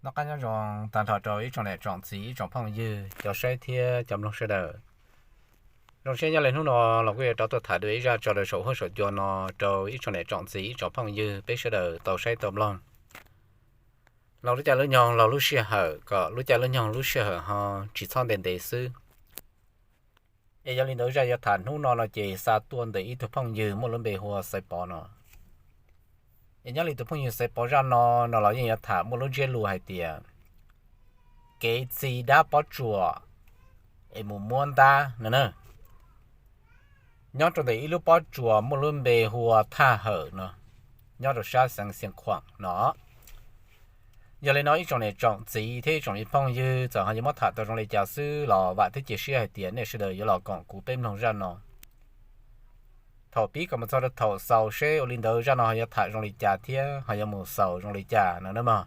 Noj qab nyob zoo tag nrho rau ib tsoom niam tsoom txiv, ib tsoom phooj ywg, cov saib thiab cov mloog sawv daws. Zoo siab nyob li hnub no los kuj yuav rov tuaj tham dua ib zaj tso rau saum huab saum cua no rau ib tsoom niam tsoom txiv, ib tsoom phooj ywg peb sawv daws tau saib tau mloog. Los lub caij lub nyoog los lub sij hawm kom lub caij lub nyoog lub sij hawm ho tsis txhob ntev ntev xwb. Es yog li ntawd zaj yuav tham hnub no no ces xa tuaj ntawm ib tug phooj ywg muaj lub npe hu ua Xaiv Pov no. Es nyob li tus phooj ywg Xaiv Pov zaj no, no los yeej yuav tham muaj lub ntsiab lus hais tias kev txi dab pob tsuas es mus muab ntab no na. Nyob rau ntawm ib lub pob tsuas muaj lub npe hu ua Thaj Hawm no, nyob rau sab xeev Xiav Khuam no. Yog li no ib tsoom niam tsoom txiv thiab ib tsoom phooj ywg, txawm ho yuav muab tham tau zoo li cas xwb los vam thiab cia siab hais tias nej sawv daws yuav los koom kuv peb mloog zaj no thaum pib kom mus txog rau thaum xaus seb ua li ntawd zaj no ho yuav tham zoo li cas thiab ho yuav mus xaus zoo li cas no na mog.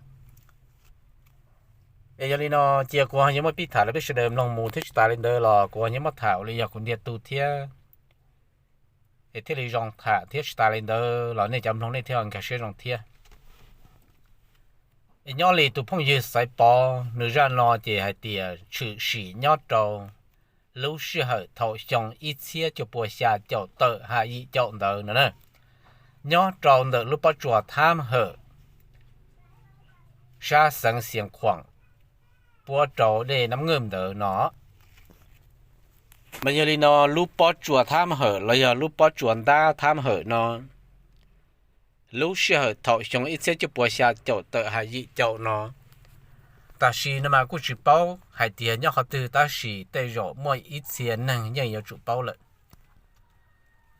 Es yog li no, cia kuv ho yuav muab pib tham rau peb sawv daws mloog mus thiab tsis tas li ntawd los kuv ho yuav muab tham ua li yog kuv ntiag tug thiab, es thiaj li zoo tham thiab tsis tas li ntawd los nej cov mloog nej thiaj nkag siab zoo thiab. Es nyob li tus phooj ywg Xaiv Pov nws zaj no ces hais tias tshwm sim nyob rau lub sij hawm thaum xyoo ib txhiab cuaj pua xya caum tawm haj yim caum ntawd no na, nyob rau ntawm lub pob tsuas Thab Hawm, sab xeev Xiav Khuam, puab rau dej Nab Ngwj ntawd no. Mas yog li no lub pob tsuas Thab Hawm los yog lub pob tsuas ntab Thab Hawm no, lub sij hawm thaum xyoo ib txhiab cuaj pua xya caum tawm haj yim caum no, tam sim no mas kuj tsis paub hais tias nyob qhov twg tab sis tej zaum muaj ib txhia neeg yeej yuav tsum paub lawm.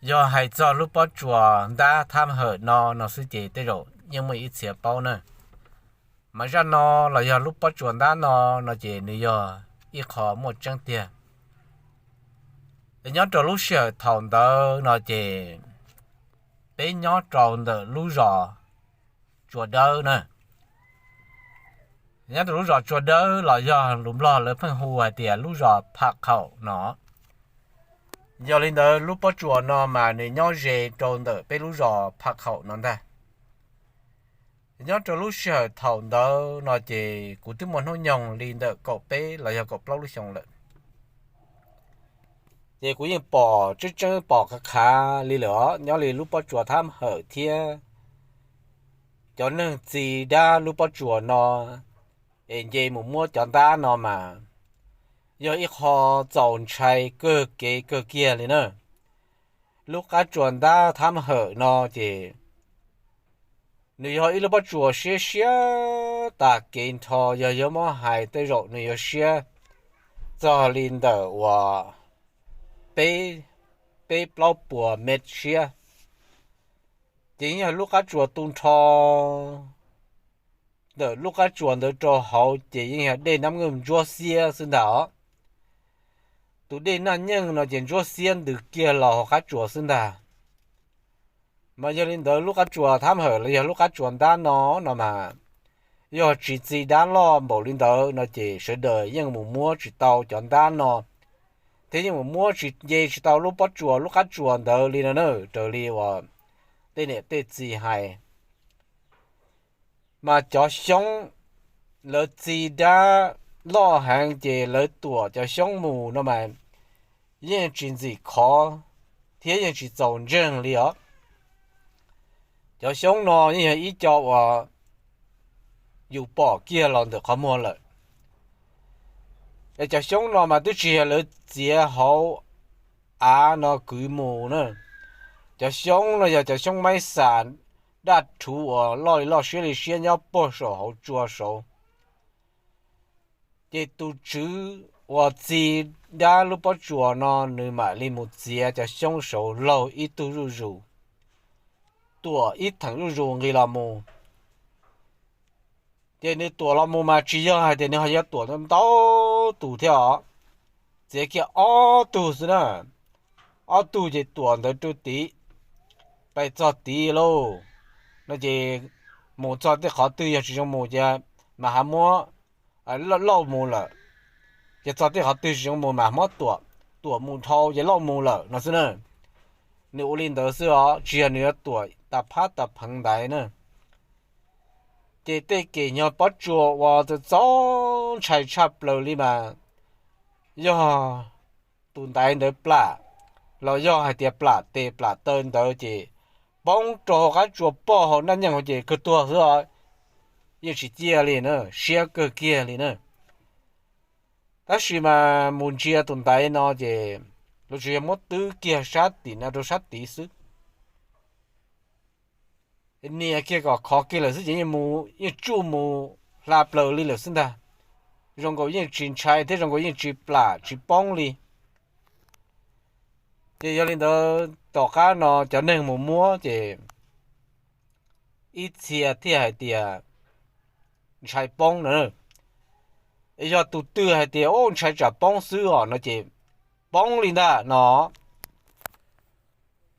Yog hais txog lub pob tsuas ntab Thab Hawm no no xwb ces tej zaum yeej muaj ib txhia paub na. Mas zaj no los yog lub pob tsuas ntab no, no ces nws yog ib qho muaj tseeb tiag. Nyob rau lub sij hawm thaum ntawd no ces peb nyob rau ntawm lub zos Tsua Dawb na. Nyob rau lub zos Tsua Dawb los yog lus Nplog lawv pheej hu hais tias lub zos Pham Khaum no. Yog li ntawd lub pob tsuas no mas nws nyob ze rau ntawm peb lub zos Pham Khaum no ntag. Nyob rau lub sij hawm thaum ntawd no ces kuv twb muaj hnub nyoog li ntawm kaum peb los yog kaum plaub lub xyoo lawm. Ces kuv yeej pom tseeb tseeb pom qhav qhav li lawm os, nyob li lub pob tsuas Thab Hawm thiab cov neeg txi dab lub pob tsuas no es nce mus muab cov ntab no mas yog ib qho txaus ntshai kawg kev kawg kiag li na. Lub qab tsuas ntab Thab Hawm no ces nws yog ib lub pob tsuas siab siab tas kev nrho, yog yuav muab hais tej zaum nws yuav siab txog li ntawm uas peb, peb plaub puas mev siab. Ces yeej yog lub qab tsuas tu nrho, ntawm lub qab tsuas ntawd rau hauv ces yeej yog dej Nab Ngwj ntsuab xiab xwb ntag os. Tus dej Naj Nyeej no ces ntsuab xiab ntws kiag los hauv qab tsuas xwb ntag. Mas yog li ntawd lub qab tsuas Thab Hawm los yog lub qab tsuas ntab no, no mas yog tsis txi dab loj npaum li ntawd no ces sawv daws yeej mus muab tsis tau cov ntab no, thiab yeej mus muab tsis, nce tsis tau lub pob tsuas lub qab tsuas ntawd li no na, raws li uas tej niam tej txiv hais. Mas cov Xyoob lawv txi dab loj heev ces lawv tuam cov Xyoob mus no mas yeej tsis ntxim khov thiab yeej tsis txaus ntseeg li os. Cov Xyoob no yeej yog ib co uas yus pom kiag los ntawm qhov muag lawm. Es cov Xyoob no mas twb tsis yog lawv txiav hauv av no kwv mus na. Cov Xyoob no yog cov Xyoob maib xas daj rhuv uas loj li loj siab li siab nyob puag saum hauv tsua saud. Ces tus tswv uas txi dab lub pob tsuas no nws mam li mus txiav cov Xyoob saud laug ib tug zuj zus, tuam ib theem zuj zus nqis los mus. Ces nws tuam los mus mas tsis yog hais tias nws ho yuav tuam ntau tus thiab os, txiav kiag ob tug xwb na. Ob tug ces tuam ntawd rau tid, pais txog tid lauj, no ces mus txog tej qhov twg yog tsis zoo mus ces mas ha muab lauj mus lawm, ces txog tej qhov twg tsis zoo mus mas muab tuam, tuam mus dhau ces lauj mus lawm no xwb na. Nws ua li ntawd xwb os, tsis yog nws yuav tuam tas phab tas pheev ntaiv na. Ces tej kev nyog pob tsuas uas txaus ntshai tshaj plaws li mas yog tus ntaiv ntawd plam, los yog hais tias plam tes plam taw ntawd ces poob rau hauv qab tsuas poj hauv naj nyeej hauv ces kawg tuag xwb os. Yeej tsis ciaj li na, siab kawg kiag li na. Tab sis mas mus ntsia tus ntaiv no ces lawv tsuas yog muab twb kiag sab tim no rau sab tid xwb, nias kiag kom khov kiag lawm xwb ces yeej tsuj mus hla plaws li lawm xwb ntag. Zoo nkaus yeej tsis ntshai thiab zoo nkaus yeej tsis plam tsis poob li. Ces yog li ntawd tom qab no cov neeg mus muab ces ib txhia thiaj hais tias ntshai poob no. Yog tus twg hais tias ntshai tsam poob xwb os no ces poob li ntag no.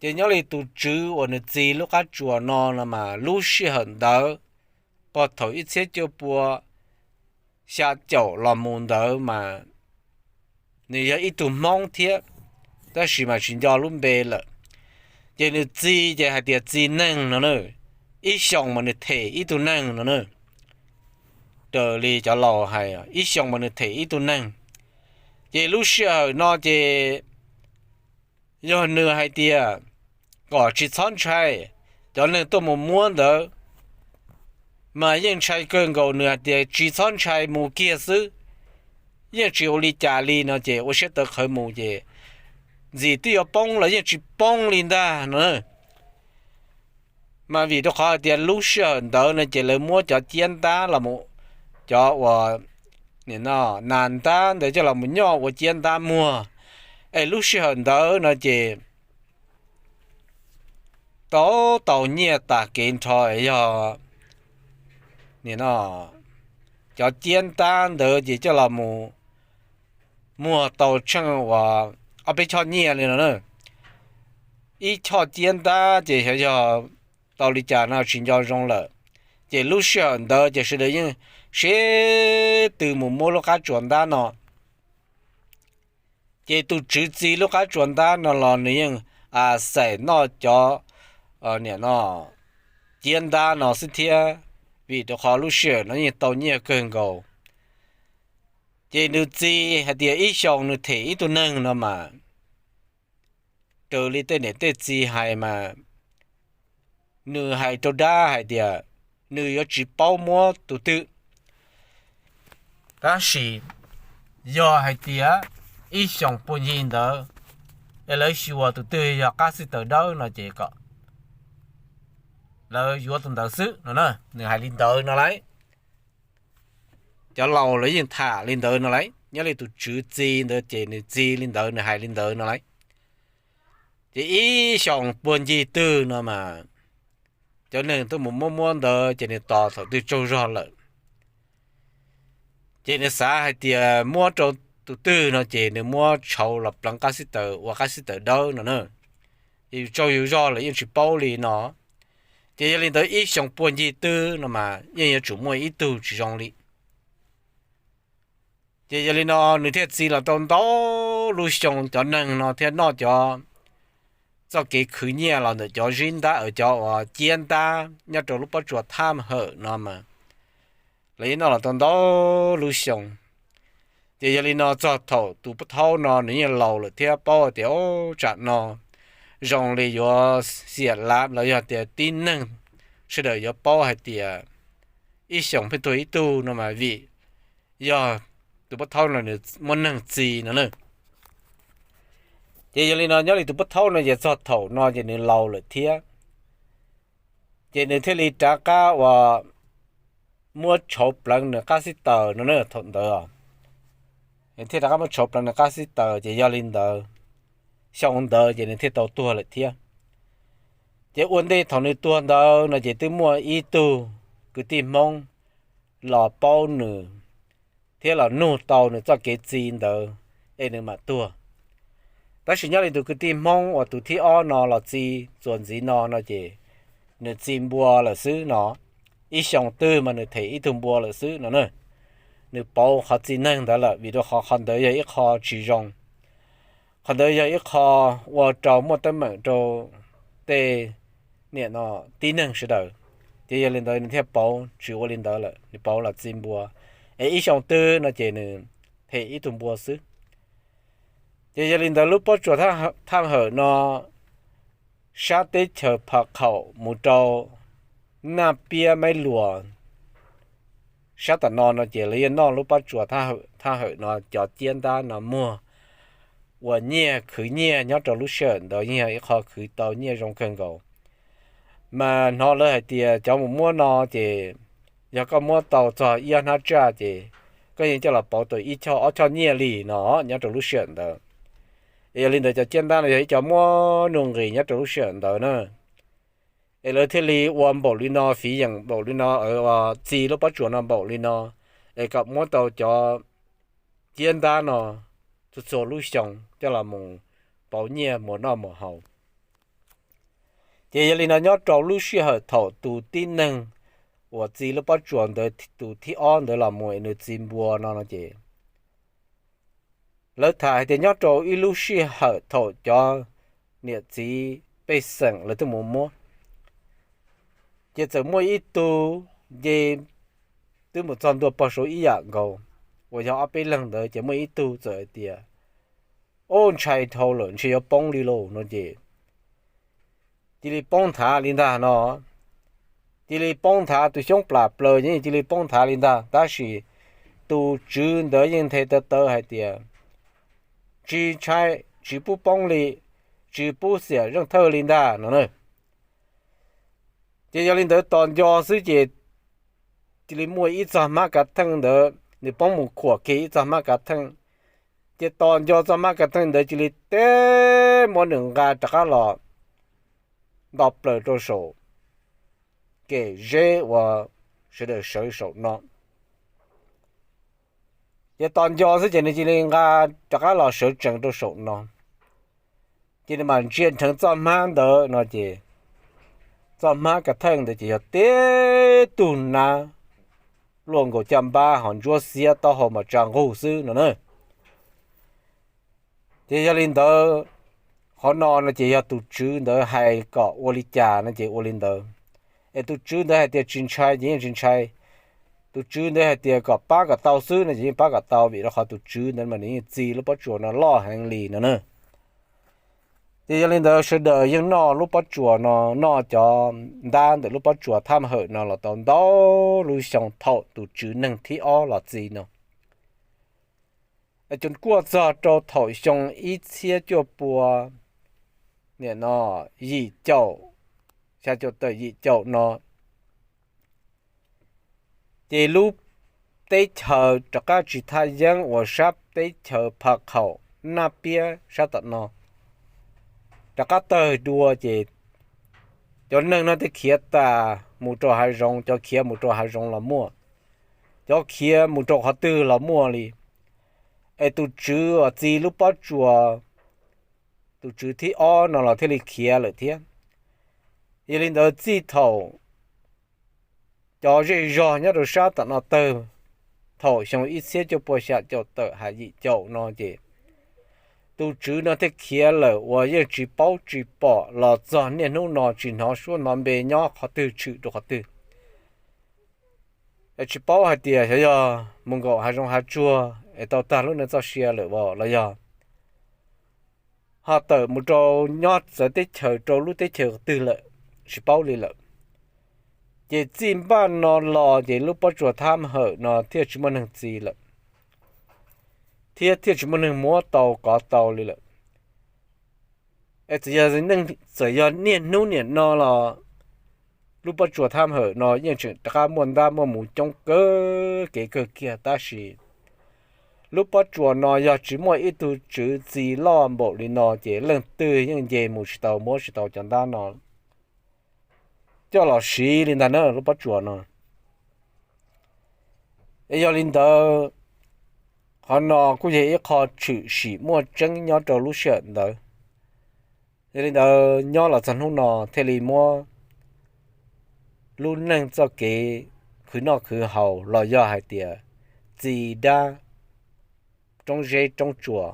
Ces nyob li tus tswv uas nws txi lub qab tsuas no no mas lub sij hawm ntawd pog thaum ib txhiab cuaj pua xya caum los mus ntawd mas nws yog ib tug Hmoob thiab, tab sis mas tsis nco lub npe lawm. Ces nws txi ces hais tias txi neeg no na, ib xyoos mas nws them ib tug neeg no na. Raws li cov laus hais ib xyoos mas nws them ib tug neeg. Ces lub sij hawm no ces yog nws hais tias kom tsis txhob ntshai, cov neeg tuaj mus muab ntawd mas yeej ntshai kawg nkaus, nws hais tias tsis txhob ntshai mus kiag xwb, yeej tsis ua li cas li no ces ua siab tawv qhawv mus ces ntxim twb yuav poob los yeej tsis poob li ntag no. Mas vim rau qhov hais tias lub sij hawm ntawd no ces lawv muab cov ciab ntab los, cov uas nas ntab ntawd coj los mus nyoj ua ciab ntab muag, es lub sij hawm ntawd no ces tau tau nyiaj tas kev nrho, yog cov ciab ntab ntawd ces coj los mus muag tau tsheej uas ob peb choj nyiaj li no na. Ib choj ciab ntab ces xyov yog tau li cas no tsis nco zoo lawm. Ces lub sij hawm ntawd ces sawv daws yeej sib tw mus muab lub qab tsuas ntab no. Ces tus tswv txi lub qab tsuas ntab no los nws yeej a xais noj cov niam no ciab ntab no xwb thiab, vim rau qhov lub sij hawm no yeej tau nyiaj kawg nkaus. Ces nws txi hais tias ib xyoos nws them ib tug neeg no mas raws li tej niam tej txiv hais mas nws hais rau dab hais tias nws yuav tsis paub muab tus twg. Tab sis yog hais tias ib xyoos puag ncig ntawd es lawv xyuas tus twg yog qab xib taws dawb no ces kom lawv yuav tus ntawd xwb no na. Nws hais li ntawd no lauj. Cov laus lawv yeej tham li ntawd no lauj, nyob li tus tswv txi ntawd ces nws txi li ntawd, nws hais li ntawd no lauj. Ces ib xyoos puag ncig twg no mas cov neeg tuaj mus muab muab ntawd ces nws tos thaum twg tsaug zog lawm ces nws xav hais tias muab rau tus twg no ces nws muab tshauv los pleev qab xib taws ua qab xib taws dawb no na. Ces yus tsaug yus zog lawm yeej tsis paub li no. Ces yog li ntawd ib xyoos puag ncig twg no mas yeej yuav tsum muaj ib tug tsis zoo li. Ces yog li no nws thiaj txi los tau ntau lub xyoo, cov neeg no thiaj noj cov txoj kev khwv nyiaj los ntawm cov zib ntab, cov uas ciab ntab nyob rau lub pob tsuas thab hawm no mas lawv yeej noj los tau ntau lub xyoo. Ces yog li no txog thaum tus pub thaub no nws yeej laus lawm thiab paub hais tias tsam no zoo li yuav xiam lav los yog tias tib neeg sawv daws yuav paub hais tias ib xyoos pheej tuag ib tug no mas vim yog tus pub thaub no nws muab neeg txi no na. Ces yog li no nyob li tus pub thaub no ces txog thaum no ces nws laus lawm thiab. Ces nws thiaj li rov qab uas muab tshauv pleev nws qab xib taws no na thaum ntawd. Nws thiaj rov qab muab tshauv pleev nws qab xib taws ces yog li ntawd xyoo ntawd ces nws thiaj tau tuag lawm thiab. Ces ua ntej thaum nws tuag ntawd no ces twb muaj ib tug kwv tij Hmoob los paub nws thiab los nug tau nws txoj kev txi ntawd es nws mam tuag. Tab sis nyob li tus kwv tij Hmoob uas tus thib ob no los txi txuas ntxiv no no ces nws txi npua lawm xwb no. Ib xyoo twg mas nws them ib tug npua lawm xwb no na. Nws pauv qhov txi neeg ntawd lawm vim rau qhov qhov ntawd yog ib qho tsis zoo. Qhov ntawd yog ib qho ua rau muaj teeb meem rau tej niam no tib neeg sawv daws Ces yog li ntawd nws thiaj pauv, tsis ua li ntawd lawm, nws pauv los txi npua, es ib xyoo twg no ces nws them ib tug npua xwb. Ces yog li ntawd lub pob tsuas Thaj Hawm no sab teb chaws Pha Khaum mus rau Naj Piab Maib Luas sab tom no no ces lawv yeej noj lub pob tsuas Thaj Hawm no cov ciab ntab no muag ua nyiaj, khwv nyiaj nyob rau lub sij hawm ntawd yeej yog ib qho khwv tau nyiaj zoo kawg nkaus. Mas hnov lawv hais tias cov mus muab no ces yog koj muab tau txog ib ob hnab tsaj ces koj yeej coj los pauv tau ib choj ob choj nyiaj li no nyob rau lub sij hawm ntawd. Es yog li ntawd cov ciab ntab no yog ib co muaj nuj nqis nyob rau lub sij hawm ntawd na. Es lawv thiaj li ua npaum li no, fiv yeem npaum li no, txi lub pob tsuas no npaum li no, es kom muab tau cov ciab ntab no txhua txhua lub xyoo coj los mus pauv nyiaj mus noj mus haus. Ces yog li no nyob rau lub sij hawm thaum tus tib neeg uas txi lub pob tsuas ntawd tus thib ob ntawd los mus es nws txi npua no no ces lawv tham hais tias nyob rau ib lub sij hawm thaum cov niam txiv pej xeem lawv twb mus muab, ces txawm muaj ib tug nce twb mus txog ntua pog saud ib yam nkaus uas yog ob peb leeg ntawd ces muaj ib tug txawm hais tias, Ub, ntshai dhau lawm, ntshe yuav poob li lauj no ces cia li poob nthav li ntag no. Cia li poob nthav, tus xyoob plam plaws ces cia li poob nthav li ntag, tab sis tus tswv ntawd yeej nthe taw taw hais tias, Tsis ntshai, tsis pub poob li, tsis pub xiam zeej thawj li ntag no na. Ces yog li ntawd tos nco xwb ces cia li muaj ib txog hmab kav theej ntawd, nws poob mus khuam kiag ib txog hmab kav theej, ces tos nco txog hmab kav theej ntawd cia li teb muab nws nqa rov qab los nto plaws rau saum kem zeb uas sawv daws sawv saum no. Ces tos nco xwb ces nws cia li nqa rov qab los sawv tsees rau saum no. Ces nws mam ntsia dheev txoj hmab ntawd no ces txoj hmab kav theej ntawd ces yog tib tug nab luaj nkaus caj npab ho ntsuab xiab taub hau mas tsa nqug xwb no na. Ces yog li ntawd, qhov no no ces yog tus tswv ntawd hais kom ua li cas no ces ua li ntawd. Es tus tswv ntawd hais tias tsis ntshai ces yeej tsis ntshai. Tus tswv ntawd hais tias kom pab kom tau xwb no ces yeej pab kom tau, vim rau qhov tus tswv ntawd mas nws yeej txi lub pob tsuas no loj heev li no na. Ces yog li ntawd sawv daws yeej noj lub pob tsuas no, noj cov ntab ntawm lub pob tsuas Thaj Hawm no los tau ntau lub xyoo thaum tus tswv neeg thib ob los txi no. Ces kuaj txog rau thaum xyoo ib txhiab cuaj pua, nim no, yim caum, xya caum tawm yim caum no, ces lub teb chaws rov qab tsis thaj yeeb uas sab teb chaws Pha Khaum Naj Piab sab tom no rov qab tawg dua ces cov neeg no tej khiav tas mus rau hav zoov, cov khiav mus rau hav zoov los muaj, cov khiav mus rau qhov twg los muaj li. Es tus tswv uas txi lub pob tsuas, tus tswv thib ob no los thiaj li khiav lawm thiab. Yog li ntawd txij thaum cov zej zog nyob rau sab tom no tawg, thaum xyoo ib txhiab cuaj pua xya caum tawm hais yim caum no ces tus tswv no thiaj khiav lawm uas yeej tsis paub tsis pom los txog niaj hnub no tsis hnov suab hnov npe nyob qhov twg tshwm rau qhov twg. Tsis paub hais tias xyov yog mus nkaum hav zoov hav tsuag es tau tag lub neej txoj sia lawm los yog ho tawm mus rau nyob txawv teb chaws rau lub teb chaws qhov twg lawm, tsis paub li lawm. Ces txij npaj no los ces lub pob tsuas Thaj Hawm no thiaj tsis muaj neeg txi lawm, thiab thiaj tsis muaj neeg muab tau kov tau li lawm. Es txawm yog, txawm yog niaj hnub niam no los lub pob tsuas Thaj Hawm no yeej tseem rov qab muaj ntab muaj mus coob kawg kev kawg kiag, tab sis lub pob tsuas no yog tsis muaj ib tug tswv txi loj npaum li no ces leej twg yeej nce mus tsis tau, muab tsis tau cov ntab no coj los siv li ntag na lub pob tsuas no. Es yog li ntawd, qhov no kuj yog ib qho tshwm sim muaj tseeb nyob rau lub sij hawm ntawd. Yog li ntawd nyob los txog hnub no thiaj li muab lub neej txoj kev khwv noj khwv haus los yog hais tias txi dab roob zeb roob tsuas,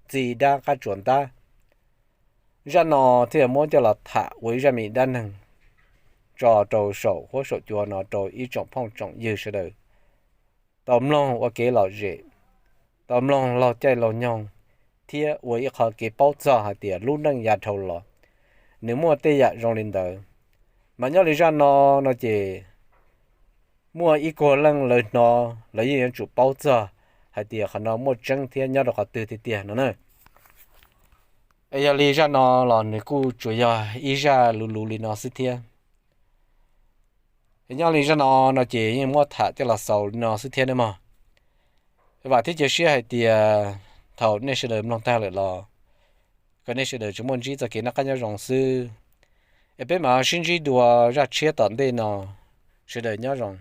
txi dab qab tsuas ntab, zaj no thiaj muab coj los tham ua ib zaj me dab neeg tso rau saum huab saum cua no rau ib tsoom phooj tsoom ywg sawv daws tau mloog ua kev lom zem, tau mloog laug caij laug nyoog, thiab ua ib qho kev paub txog hais tias lub neej yav dhau los nws muaj tej yam zoo li ntawd. Mas nyob li zaj no, no ces muaj ib kuag leej lawv hnov lawv yeej yuav tsum paub txog hais tias qhov no muaj tseeb thiab nyob rau qhov twg tiag tiag no na. Es yog li zaj no los nws kuj tsuas yog ib zaj luv luv li no xwb thiab. Es nyob li zaj no, no ces yeej muab tham coj los xaus li no xwb thiab ne mog. Vam thiab cia siab hais tias thaum nej sawv daws mloog tag lawm los kom nej sawv daws tsuas muaj ntsib txoj kev noj qab nyob zoo xwb. Es peb mam sib ntsib dua zaj tshiab tom ntej no. Sawv daws nyob zoo.